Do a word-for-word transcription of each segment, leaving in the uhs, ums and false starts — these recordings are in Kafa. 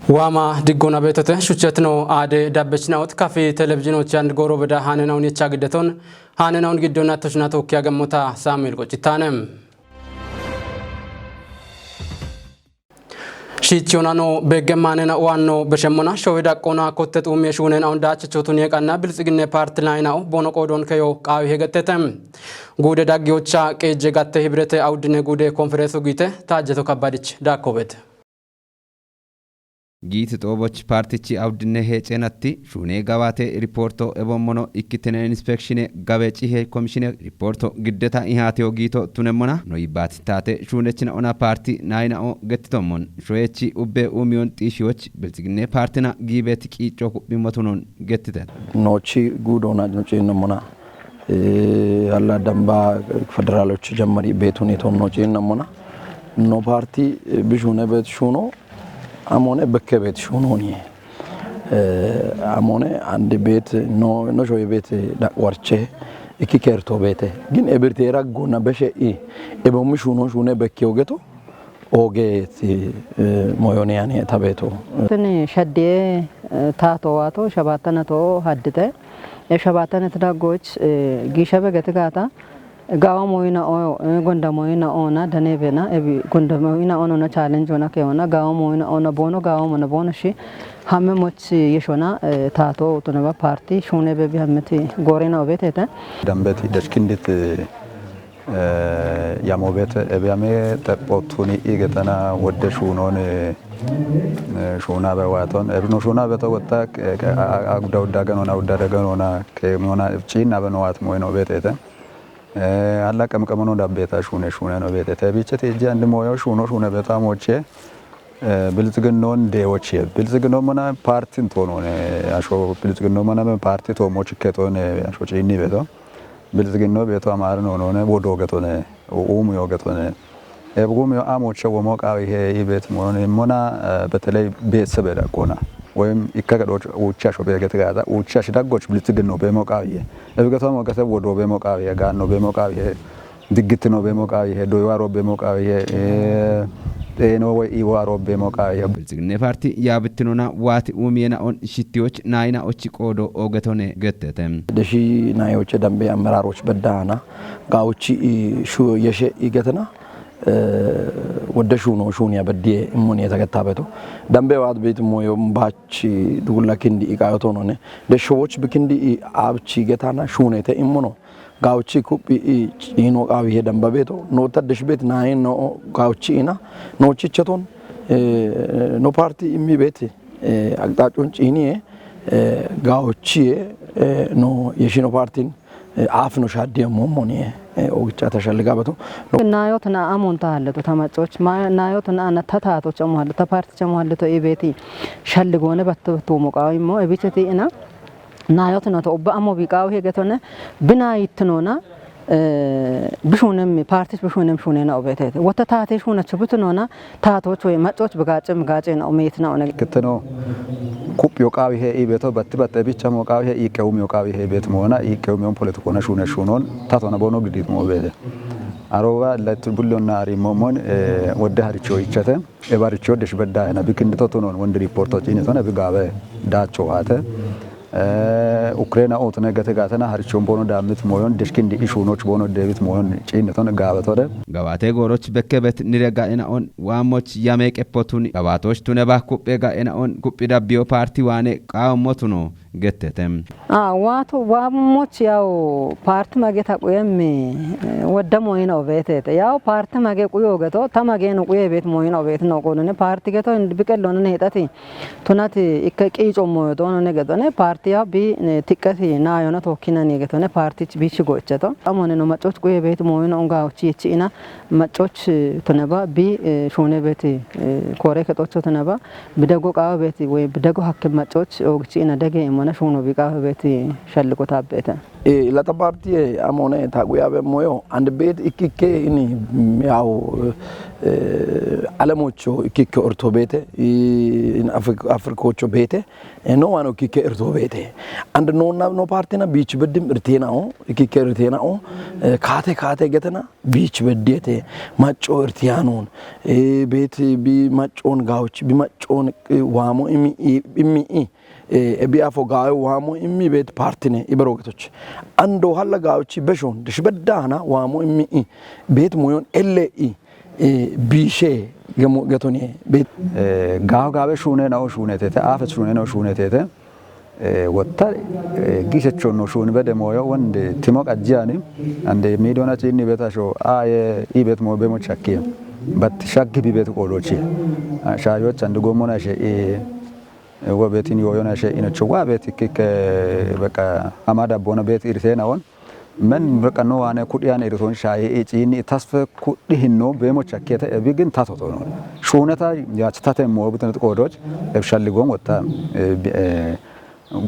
Waama diggoona beetote shuchetino aade dabbechinaut kafi televizhinochi and gooro beda haanenawun yecha giddeton haanenawun giddon attoshina tookkiya gammota Saamu'eel Qoccitaane. Shiichiyonano beeggemmaanena uwanno beshemmona showi daqqoona kotte xuumme shuuneenawun daachichootun yeeqanna Biltsiginne Paarti layinawo boono qoodoon keyo qaawi hegettete. Guude daggiyocha qeejje gatte hibirete awuddine guude konfereesu giite Taajjeto Kabbadich daakkoobete. Giiti xoobochi paartichi awuddine hee'ceenatti shuune gawaate ripoorto ebommono ikkitine inspekshine gawe cihe komishine ripoorto giddeta ihaateo giito tunemmona no yibbaati taate shuunechina ona paarti nayinao gettitommon shoyechi ubbe uumiyon xiishiyoch Biltsiginne Paartina giibeeti qiicco ku'mimmotunon gettite. Noochi guudoona no ciinnommona. Ee, alla damba federaalochi jammari beetuni tonno ciinnommona. No paarti, ee, bishuune beet shuuno amoone bekke beet shuunooni. Ee, amoone andi beet no, no shoye beet daqwarche ikki keerto beete. Gin ebirte raggona beshe i ebommi shuuno shuune bekke ogeto. Ogeeti, ee, moyone yani tabeeto. Tini shaddiye, ee, taato waato shabaatana to haddite. E shabaatana tidaggoch, ee, giishabe geti gaata. Gaawo moyina o, ee, gonda moyina ona danebena, ebi gonda moyina ona challenge ona ke ona, gaawo moyina ona bono, gaawo mona bono shi, hamme moch yeshona, ee, taato utunaba paarti, shuune bebi hammeti goorena obetete. Dambeti dashkindit, ee, Yamo beete ebiyame xepho tuni igetana wodde shuunoon, eh, shuunabe waaton. Ebino shuunabe to wotta, eh, a, a, a, gudda udda ganona, udda da ganona, ke mona ciinnabe no waat moyno beetete. Eh, alla qamqamono dabbeta shuune, shuune no beetete. Bichete ejje andi moyo shuuno, shuune beeta moche. Eh, biltsiginnon deewochiye. Biltsiginno mana paartin toonone. Asho biltsiginno mana paarti to mochike toone, asho ciinni beeto. Biltsiginno beeto Amaara noonone, wodo getone, uumiyo getone. Ebgumiyo amoche womo qaawi he i beet moone mona, eh, beteley beessebe daggona. Woyim ikka gadhoch uuchasho beegete gaata, uuchash daggoch biltsiginno beemo qaawi he. Ebgeto mo gese wodo beemo qaawi he, gaanno beemo qaawi he, diggittino beemo qaawi he, doywa ro beemo qaawi he, eh, xeeno woy iwa ro beemo qaawi he. Biltsiginne paarti yaabittinona waati uumiyena on shittiyoch naayina ochi qoodo ogetone gettete. Deshi naayoche dambe ammeraroch beddaana gaawuchi i shuyo yeshe i getena, eh, wodde shuuno shuuniya beddiye immoniye tagettabeto. Dambe waat beet moyo baach dugulla kindi i qayotonone. Deshowoch bikindi i abchi getana shuunete immono. Gaawuchi kuphi i ciino qaawi he damba beeto. No taddesh beet naayin no gaawuchi ina. No chicheton, eh, no paarti immi beete. Eh, aqxaacun ciiniye, eh, gaawuchiye, eh, no yeshino paartin, eh, aaf no shaaddiye mommoniye, eh, ogicha tashalligabeto. No. Naayot na amon ta halleto ta maccoch, ma-, naayot na ana ta taatoch amo halleto, ta paartich amo halleto i beeti shalligoone batto tuumo qaawi immo, ebicheti ina. Naayotino to ubba amo biqaawu hegetone bina yittinona, eh, bishuunem, paartis bishuunem shuunena obetete. Wota taate shuunacho bitinona taatoch woy maccoch bigaacem gaacena omeetina one. Kitteno kuphiyo qaawi he i beeto batti batte bicha mo qaawi he iqqewu miyo qaawi he beet moona iqqewu miyon politikona shuune shuunon tatona bono gidit mo beete. Arowa let bullonna ari momon, eh, wodde haricho ichete. Ebaricho desh bedda hena bikindito tunon wondi riporto ciinitone bigaabe daacho waate. Eh, Ukraina ootune gate gaatena harichon bono daamit moyon deshkindi ishunoch bono debit moyon ciinitone gaabe tode. Gawaate gooroch bekkebet nire ga'ena on waamoch yame qeppotun gawaatoch tuneba kupphe ga'ena on kupphi dabbiyo paarti waane qaamotuno gettete. Ah, waatu, waammoch yaw paarti mage ta quyem, eh, wodda moyina obeetete. Yaw paarti mage quyo geto, ta mage no quye beet moyina obeet no qonone paarti geto ind biqello ne hexati. Tunati ikke qiico moyo dono ne geto ne paarti yaw bi, ne tiqqesi na yona tokkina ne geto ne paarti bich gocheto. Amone no maccoch quye beet moyina unga uchi yechi ina maccoch tuneba bi, eh, shune beet, eh, kore ketocho tuneba. Bidego qaawa beeti woy bidego hakkim maccoch oogichi ina dege imona shuuno bi qaawa beeti shalliqo taabbeete. Eh, lata parti, eh, amone taguya be moyo and bet ikike ini, mm, yaw, eh, alemocho ikike orto bete, i-, in Afrik-, Afrikocho bete, eh, no wano ikike orto bete. And no na, no parti na beach bedim irtena o, ikike irtena o, eh, kate kate getena beach bedete, macho irtianon, eh, bet bi machon gauch, bi machon, eh, wamo imi, i-, imi, i-, eh, ebi afo gawe wamo imi bet partine iberogetoch. Ando halla gawchi beshon, deshbeddana wamo imi i, bet moyon elle i, eh, bishe gemo getoni bet. Eh, gaw gawe shune na o shune tete, afet shune na o shune tete. Eh, wotta, eh, gisechon no shune bede moyo wonde timo qajjani, ande midona chini betasho, aye, ibet mo bemo chakki. But shaggi bibet qolochi. Ah, shayoch and gomona she, eh, Wa betin yoyona she inocho wa beti kike beka amada bona beti irtena on. Men beka no ane kudiyane irton shaye e chini tasfe kudi hinno bemo chaketa e bigin tatoto no. Shuneta yach tate mo bitan qodoch e shalli gon wotta, eh, bi-, eh,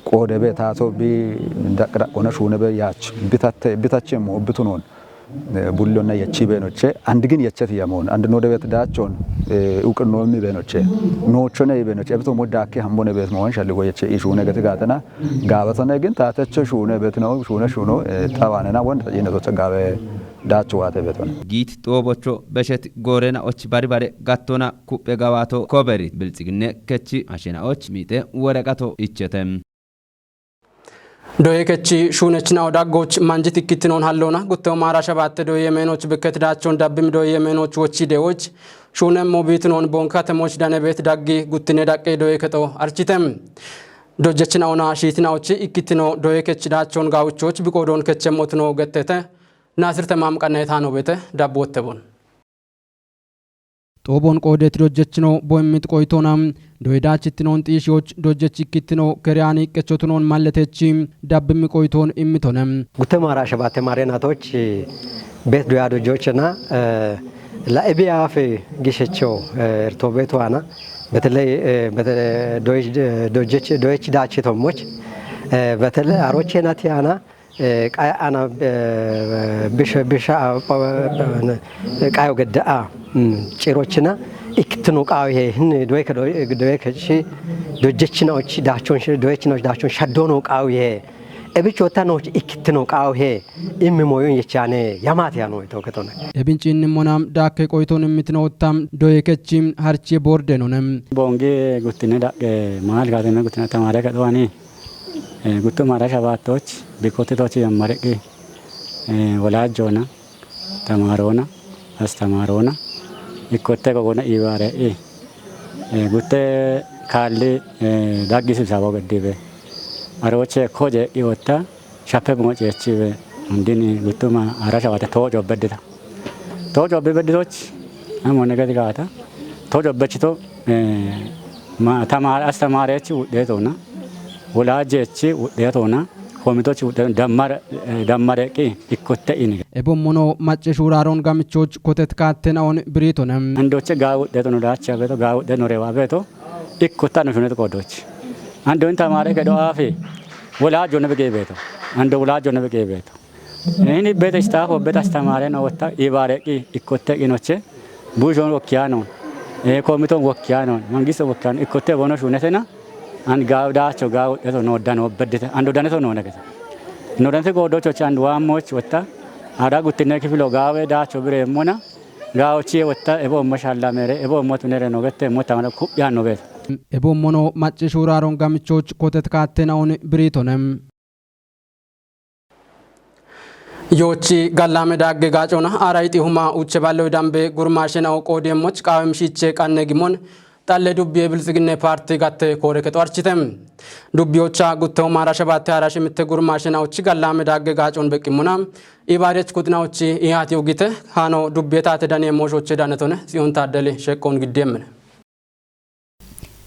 qode be tato bi daqdaq ona shune be yach bitatte bitache mo bitunon. Eh, bullonna yechi benoche, and gin yecheti yamon, and no debet dachon, eh, uqno mi benoche. No chone benoche, ebto mo dakke hambone bet mo shalli go yeche ishune gete gatana. Gabatana gin tatecho shune bet no, shune shuno, eh, tawanena won yine to gabe dacho wate beton. Giit xoobocho beshet goorena och baribare gattona kuppe gawato koberi bilxigine kechi ashena och mite woreqato ichete. Doye kechi shunechina odaggoch manjit ikkittinon hallona guttewo maara shabatte doye meenoch bekket daachon dabbim doye meenoch wochi dewoch shunemmo biitinon bonka temoch dane beet daggi guttine daqqe doye kexo architem. Dojjechina ona shiitina ochi ikkittino doye kech daachon gawuchoch biqoodon kechemmo tino gettete. Naasir Temaam qanna etaano beete dabbu wottebon. Xoobon qoodeeti dojjechino boymmit qoytoona, doydaachittinon xiishiyoch dojjechi ikkittino keriyaani qechotunon malletechi dabbimmi qoytoon immitone. Gutte maara shabatte maare naatoch, eh, beet doya dojjochena, eh, la ebi afe gishecho, eh, erto beetu ana, betele, eh, betele doyech, eh, dojjech, doyech daachitommoch, eh, betele aroche nati ana, eh, qaya ana, eh, bisha, bisha, ah, pa-, eh, qayo gedda, ah, mm, cirochina, ikkitino qayo he, hin, doyke, doy-, doyke shi, dojjechina och, dachon shi, doyechina och, dachon shaddono qayo he. Ebicho tano ikkitino qayo he, immi moyon yechane, yamate yano ito ketona. Ebin cinni mona, dakke qoyton immitino ottam, doyke chim, harche borde nonem. Bongi guttine dakke, mal gatene guttine tamare ke doani. Eh, guttu maara shabaattoch, bikkottitoch yammareqi, eh, wolaajjoona, tamaaroona, astamaroona, ikkotte gogona iibaare'i, eh, gutte kaalli, eh, daggi sibsabo geddibe. Arooche koje iwotta, shappe bungo ceechibe, undini guttu maara shabaate too cobbeddita. Too cobbi bedditoch, amone gedi gaata, too cobbechito, eh, ma-, tamaare, astamaarechi wudheetoona, wolaajjechi wudheetoona, komitochi wudheetoona, dammar-, eh, dammareqi ikkotte ini. Ebommono macce shuuraaron gamichoch kotet kaatten awon biriitone. Andoche gaa wudheetono daacha beeto, gaa wudheetono rewa beeto, ikkotta no shunet qodoch. Ando in tamaare kedo afi, wolaajjone bege beeto. Ando wolaajjone bege beeto. Ini bete istaafo bete astamaare no wotta iibaareqi ikkotte inoche buushon wokkiyaano, eh, komiton wokkiyaano, mangiste wokkiyaano ikkotte bono shuunetena an gaaw daacho gaaw eto no dano beddete ando daneto no negete. No danete goodocho chan waammoch wotta ara guttine kifilo gaawe daacho bireemmona gaawochiye wotta ebo ommo shallamere ebo ommo tunere no gette ommo tamara ku'yaanno beete. Ebo ommono macce shuuraaron gamichoch kotet kaatten awon biriitonem. Yoochi gallaame daagge gaacona aara ixi huma uche balloy dambe gurmaashe nao qoodemmoch qaawem shiiche qanne gimon xalle dubbiye bilxiginne paarti gatte koore kexo archite. Dubbiyocha gutteho maara shabatte aara shimitte gurmaashe naochi gallaame daagge gaacon beqqimmona ibaadech kuxinaochi ihaati ugite haano dubbiye taate daniye mooshoche danetone Tsiyoon Taaddeli sheqqoon giddiemmine.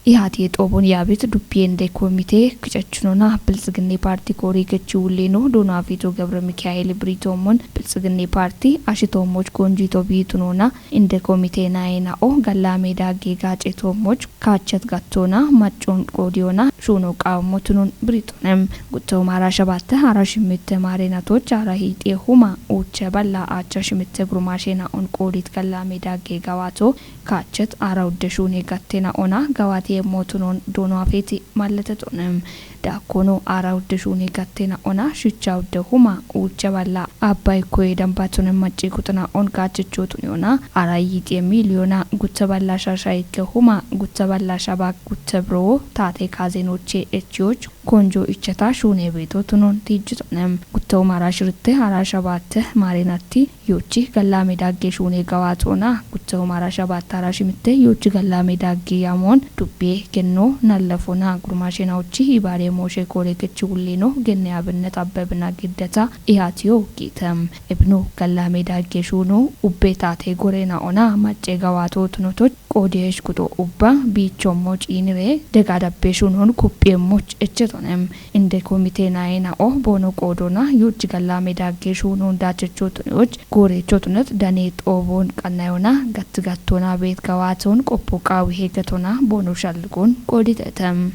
Ihaati yexoobon yaabit dubbiyen de komite kicechinona biltsiginni paarti koori kechi wulleno doona fito Gabra Mikaa'el Biriitoomon biltsiginni paarti ashitoommoch konjiito biitunona inde komite nayena o gallame dagge gaacetoommoch kaachet gattoona maccon qoodiyona shuuno qaawammotunon Biriitoonem. Gutto maara shabatte hara shimitte maare natoch hara hiixiye huma uuche balla aacha shimitte gurmaashena on qoodit gallame dagge gawaato kaachet ara udde shuune gattena ona gawaati yemmotunon doono afeeti malletetonem. Daakkono ara udde shuune gattena ona shicha udde huma uuche balla abba ikkoye dambatonem macci kuxina on gaachichootun yona ara yiixiye miiliyona gutta balla shasha ikke huma gutta balla shaba gutta biro taate kaazenoche echiyoch konjo ichata shuune beetotunon tiijjitonem. Gutta umara shiritte hara shabatte maarenatti yochi gallame dagge shuune gawaatoona gutta umara shabatte hara shimitte yochi gallame dagge yamon dubbiye genno nallafona gurmaashena ochi ibaare mooshe koole kechi wulleno genne abinnet abbebina giddeta ihaatiyo giitem. Ibnu gallame dagge shuuno ubbe taate gorena ona macce gawaato tunotoch qoodiyesh kuxo ubba biichommo ciinire dega dabbe shuunon kuphiye moch echetonem. Inde komite nayena o boono qoodona yochi gallame dagge shuunon daachechootun yoch goorechotunet dane xoobon qannayona gatti gattoona beet gawaaton qoppo qaawi heegetona boono shalligon qooditetem.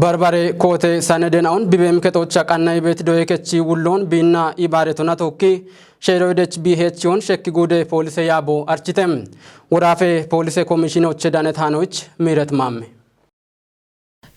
Barbare koote sanedena on bibeem kexocha qannayi beet doye kechi wullon biinna ibaaretona tokki sheeroydech bihechiyon shekki guude poolise yaabo architem. Woraafe poolise komishinoche dane taanoch Miiret Maamme.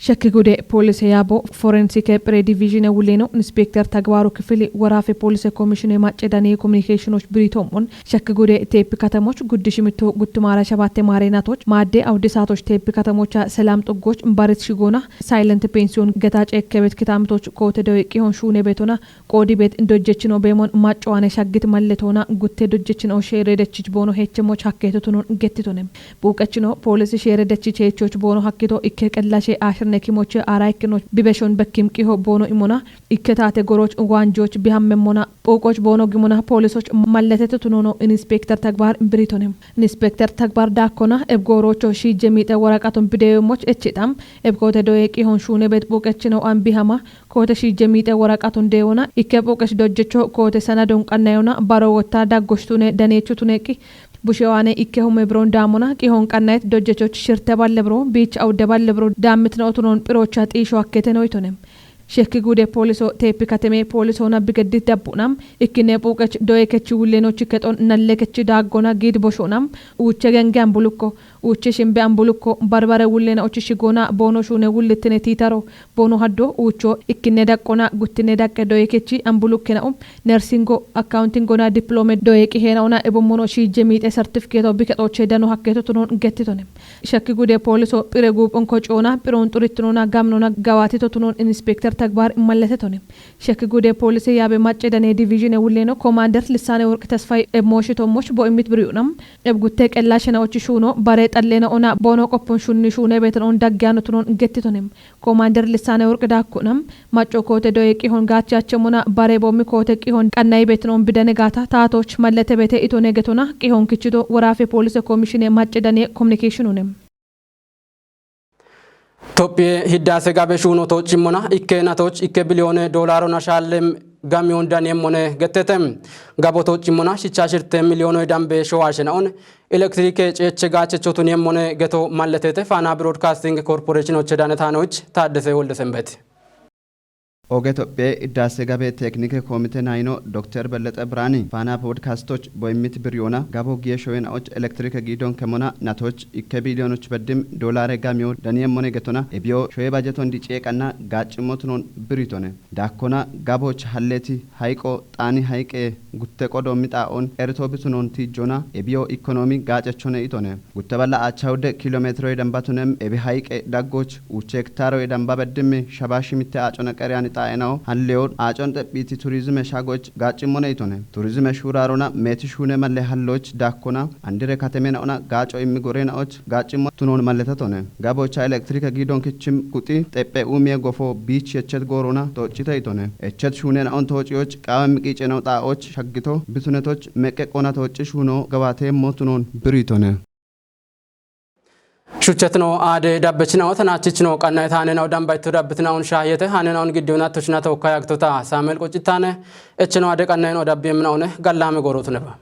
Shekki guude poolise yaabo forensike phire diviizhine wulleno inspekter tagbaaru kifili woraafe poolise komishine macce dane kominikeeshinoch Biriitoommon shekki guude teepi katamoch guddi shimitto guttumaara shabatte maare natoch maadde awuddi saatoch teepi katamocha selam xuggoch barit shigoona saayilent pensiyon geta ceekkebet kitaamitoch koote doye qihon shuune beetona qoodi beet dojjechino beemon maccowaane shaggit malletoona gutte dojjechino sheeredechich boono heechemoch hakkeetotunon gettitone. Phuuqechino poolisi sheeredechich heechoch boono hakkito ikke qellashe aashirne kimoche aara ikkinoch bibeshon bekkim qiho boono imona ikke taate goroch waanjoch bihammemmona phuuqoch boono gimona poolisoch malletetotunono inspekter tagbaar Biriitone. Inspekter tagbaar daakkona ebgoorocho shiije miixe woraqaton bideyomoch echidham ebkoote doye qihon shuune beet phuuqechino an bihama koote shiije miixe woraqaton deewona ikke phuuqech dojjecho koote sanadon qannayona baro wotta daggoch tune daneecho tuneqqi bushewaane ikke hume biron daamona qihon qannayet dojjechoch shirte balle biro biich awudde balle biro daammitne otunon phirocha xiisho hakkete noytone. Shekki guude pooliso teepi kateme poolisoona bigeddit dabbu'nam ikkinne phuuqech doye kechi wullenochi kexon nalle kechi daaggona giid bosho'nam uuche genge ambulukko uuche shimbe ambulukko barbare wullena ochi shigoona boono shuune wullittine tiitaro boono haddo uucho ikkinne daqqona guttinne daqqe doye kechi ambulukke na'u nersingo akkaawuntingona dipiloome doye qiheena'ona ebommono shiije miixe sertifikeeto bikexoche dano hakkeetotunon gettitone. Shekki guude pooliso phire guuphonko coona phiroon xurittinona gamnona gawaatitotunon inspekter tagbaar malletetone. Shekki guude poolise yaabe macce dane diviizhine wulleno komaander Lissaane Worq Tesfay ebmooshitoommoch bo immit biri'unam ebgutte qella shena'ochi shuuno bare xallena ona boono qoppon shunni shuune beeton on daggeyanotunon gettitonem. Komaander Lissaane Worq daakku'nam macco koote doye qihon gaachaachemona bare boommi koote qihon qannayi beeton on bidane gaata taatoch mallete beete itone getona qihon kichito woraafe poolise komishine macce dane kominikeeshinunem. Tophiye hiddaase gabe shuuno toochimmona ikke natoch ikke biliyoone doolaarona shaalle gamiyon daniyemmone gettete. Gabo toochimmona shicha shirte miliyoonoy dambe showaashena'on elektirike ceeche gaachechotun yemmone geto malletete Faana Birodkaasting Korporeeshinoche danetaanoch Taaddese Wolde Sembet. Oge Tophiye Hiddaase Gabe Teeknike Koomite nayino Dokter Bellexe Biraani Faana Podkastoch boymmit biriyoona gabo giye shoyena'och elektirike giidon kemona natoch ikke biliyoonoch beddim doolaare gamiyo daniyemmone getona ebiyo shoye bajeton diciye qanna gaaccimmotunon biritone. Daakkona gaboch halleeti hayqo xaani hayqe gutte qodo mixaa'on erito bitunon tiijjona ebiyo ikonoomi gaacechone itone. Gutte balla aacha wudde kilomeetiroy dambatunem ebi hayqe daggoch uuche hektaaroy damba beddimme shaba shimitte aacona qereyani xaa'enawo halleyo aacon xephiiti turizime shagoch gaaccimmone itone. Turizime shuurarona meeti shuune malle halloch daakkona andire katemena'ona gaaco immi gorena'och gaaccimmo tunon malletetone. Gabocha elektirike giidon kichim kuxi xephe uumiye gofo biich yechet goorona toocite itone. Echet shuunena'on toociyoch qaawe miqiicena'o xaa'och shaggito bitunetoch meqqe qona tooci shuuno gawateemmo tunon biritone. Shuchetino aade dabbechinawo tanaachichino qannae taanena odambaitto dabbitinaun shaahiyete haanena un giddiwna tochina tookka yagtota Samuel Quccittaane echino aade qannaino dabbiyemminaune gallaame goorotuneba.